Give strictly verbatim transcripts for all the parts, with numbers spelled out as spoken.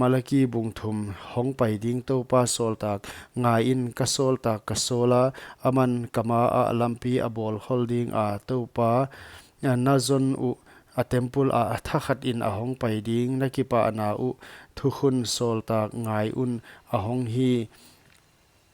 Malaki bung thum. Hong pai ding Toupa sawltak ngaiin, ka sawltak ka sawla, aman ka maah lampi a bawlkhol dinga, Toupa, na zon uh a temple ah thakhatin a hong pai ding. Na kipahna uh thukhun sawltak ngai un, a hong hi.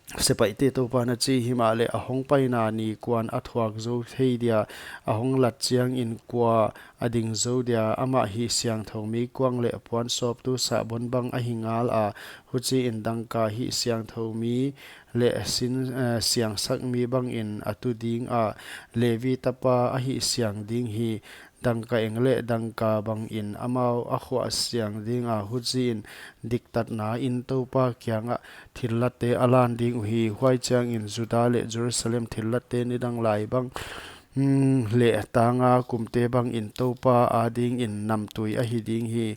Sepaihte Toupan a chi. Himahleh a hong paina ni kuan a thuak zou thei dia? A hong lat chiangin kua a ding zou dia? Amah hihsiangthou mi kuang leh puan sawptu sahbon bang ahi ngala, huchiin dangka hihsiangthou mi leh sin, eh, siangsak mi bangin a tu dinga, Levi tapa a hihsiang ding hi. Dangka eng leh dangka bangin amau a khuahsiang dinga, huchiin diktatnain Toupa kiangah thillatte a lan ding uhi. Huai chiangin Juda leh Jerusalem thillatte nidang lai bang, hmm, leh tanga kumte bangin Toupa adingin namtui ahi ding hi.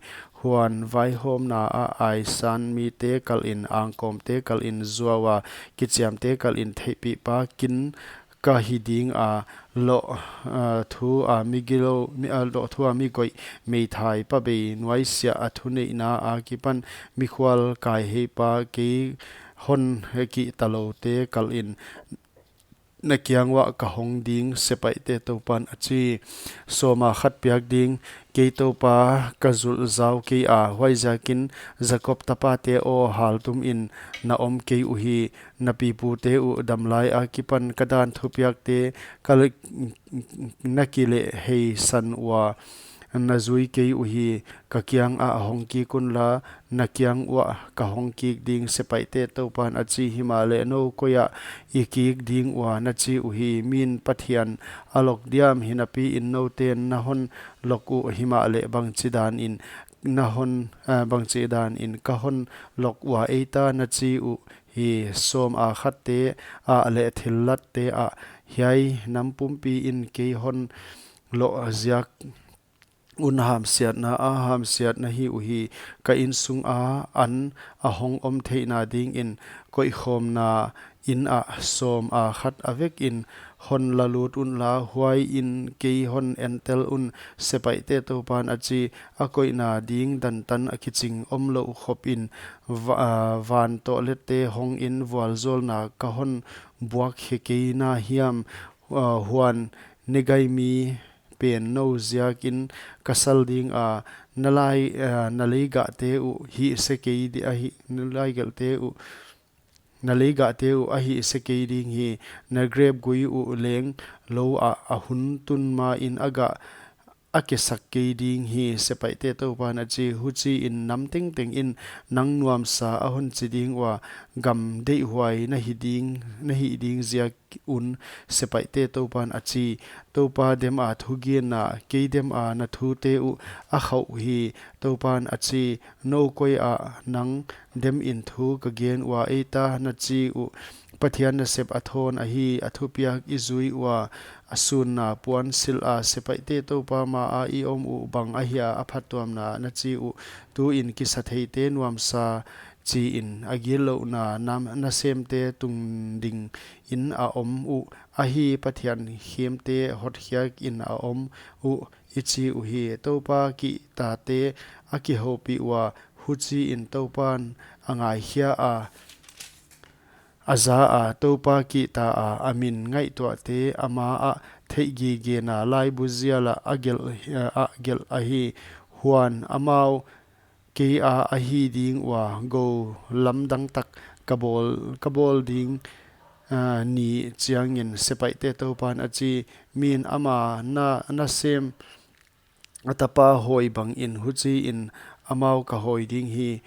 Huan vaihawmna ah aisan mite kalhin, angkawmte kalhin, zuaua kichiamte kalhin theihpihpa kin ka hi dinga, loh, ah, thu a mi gilou, mi, ah, loh thu a mi goih meithai, pabei nuaisiah a thuneihna akipan mikhual kaiheipa, kei hon kihtaloute kalhin na kiang uah ka hong ding, Sepaihte Toupan a chi. Sawma khat piak ding. Kei Toupa ka zulh zau kei a, huaiziakin Jakob tapate aw, haltumin na om kei uhi. Na pipute uh damlai akipan ka dan thupiakte ka le-, na kilehheisan ua, na zui kei uhi. Ka kiangah hong kik unla, na kiang uah ka hong kik ding, Sepaihte Toupan a chi. Himahleh nou koiah i kik ding ua na chi uhi. Min Pathian a lok diam? Hinapiin nouten na hon lok uh. Himahleh bangchidanin na hon, eh, bangchidanin ka hon lok ua eita na chi uhi. Sawma khatte ah leh thillatte ah, hiai nam pumpiin kei hon loh ziak un hamsiatna ah hamsiat na hi uhi. Ka insunga an a hong om theihna dingin koihkhawmna inn ah sawma khat a vekin hon lalut unla, huaiin kei hon entel un, Sepaihte Toupan a chi. A koihna ding dantan a kiching omlouh khopin va-, ah, van tohlette hongin vualzawlna ka hon buak khe kei na hiam? Ah, huan Negai mi pen nou ziakin ka sal dinga, na lai, ah, na leigahte uh hihse kei di-, ahi, na leigahte uh, na leigahte uh a hihse kei ding hi. Na grep gui uh leng lou ah a hun tun main a gah a kesak kei ding hi, Sepaihte Toupan a chi. Huchiin nam tengtengin nang nuamsa a hon chi ding ua, gam deihhuai na hi ding, na hih ding ziak un, Sepaihte Toupan a chi. Toupa dema thugenna, kei dema na thute uh a khauh hi, Toupan a chi. Nou koiah nang demin thu ka gen ua eita na chi uh. Pathian nasep a thawn ahi, a thupiak i zui ua, a sunna puan silha, Sepaihte Toupa maa i om uh bang ahia a phattuamna na chi uh. Tuin kisatheite nuamsa chiin a gillouhna nam nasemte tungdingin a om uh, ahi Pathian khemte hotkhiakin a om uh, i chi uhi. Toupa kihtate a kihoupih ua, huchiin Toupan a ngaikhia a, a za a. Toupa kihta a, a min ngaihtuahte a maah theihgigena laibu ziala a gelh, a gelh ahi. Huan amau kei a ahi ding ua, gou lamdang tak ka bawl, ka bawl ding, ah, ni chiangin, Sepaihte Toupan a chi. Min ama na, nasem a tapa hawi bangin huchiin amau ka hawi ding hi.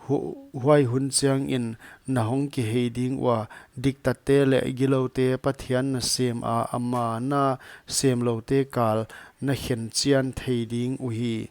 Hu-, huai hun chiangin na hong kihei ding ua, diktatte leh giloute Pathian nasema ama nasemloute kal na khenchian thei ding uhi.